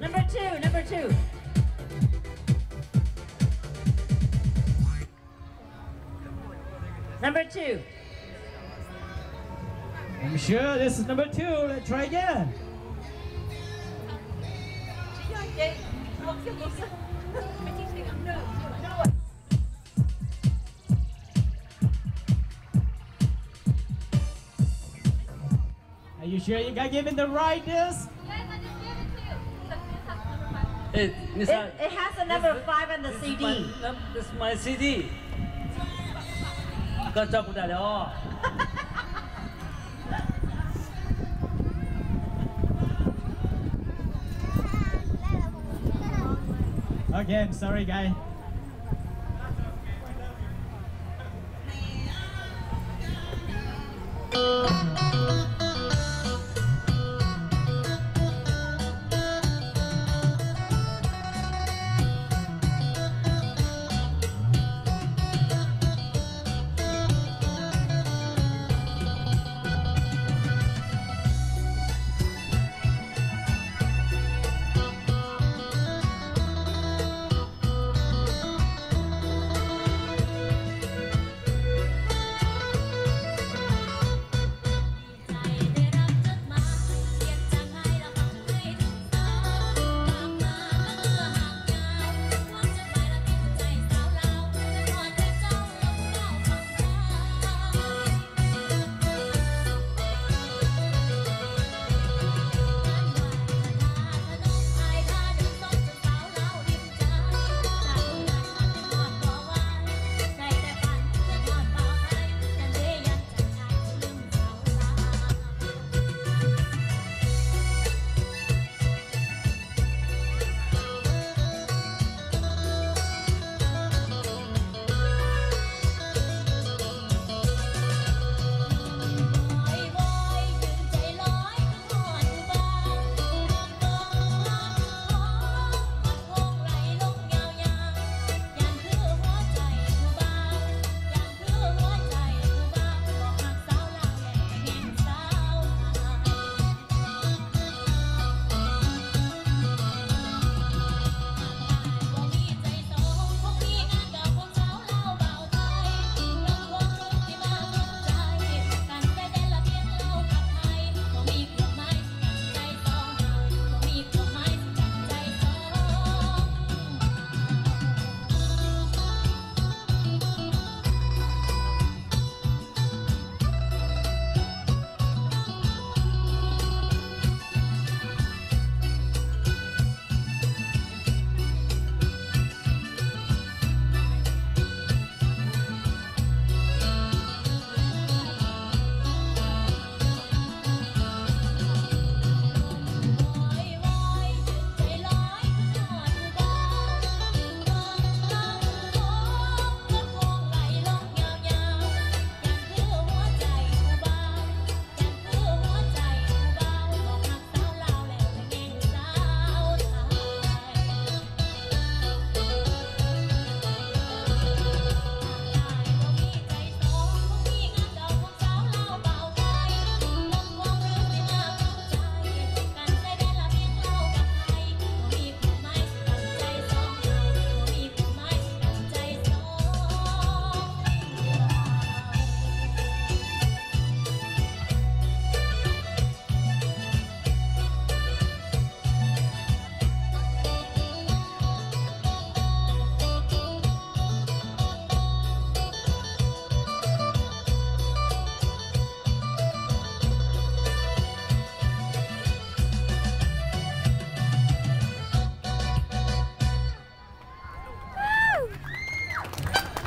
Number two, number two. Number two. I'm sure this is number two. Let's try again. Are you sure you got given the right disc? Yes, I just gave it to you. Look, this has number five. It, it has a number five on the C D. This is my, num-, this is my C D. Koj tso kuv daim lawm os. Okay, I'm sorry, guy.